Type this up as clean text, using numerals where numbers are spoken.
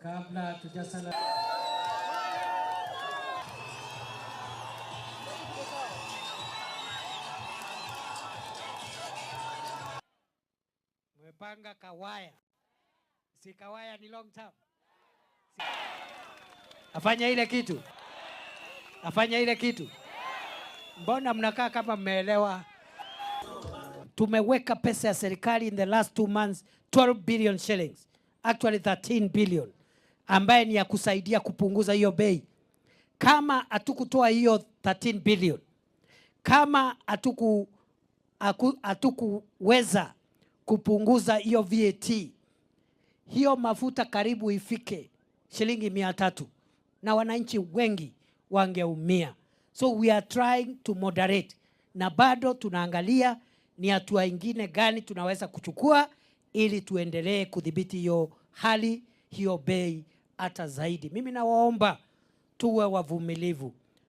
Kabla hatujasala Mmepanga kawaya, si kawaya ni long term. Afanya ile kitu, afanya ile kitu. Mbona mnakaa kama mmeelewa? Tumeweka pesa ya serikali in the last 2 months 12 billion shillings, actually 13 billion, ambaye ni ya kusaidia kupunguza hiyo bei. Kama hatukutoa hiyo 13 billion, kama hatukuweza kupunguza hiyo VAT, hiyo mafuta karibu ifike shilingi 300 na wananchi wengi wangeumia. So we are trying to moderate, na bado tunaangalia ni hatua ingine gani tunaweza kuchukua ili tuendelee kudhibiti hiyo hali, hiyo bei hata zaidi. Mimi nawaomba tuwe wavumilivu.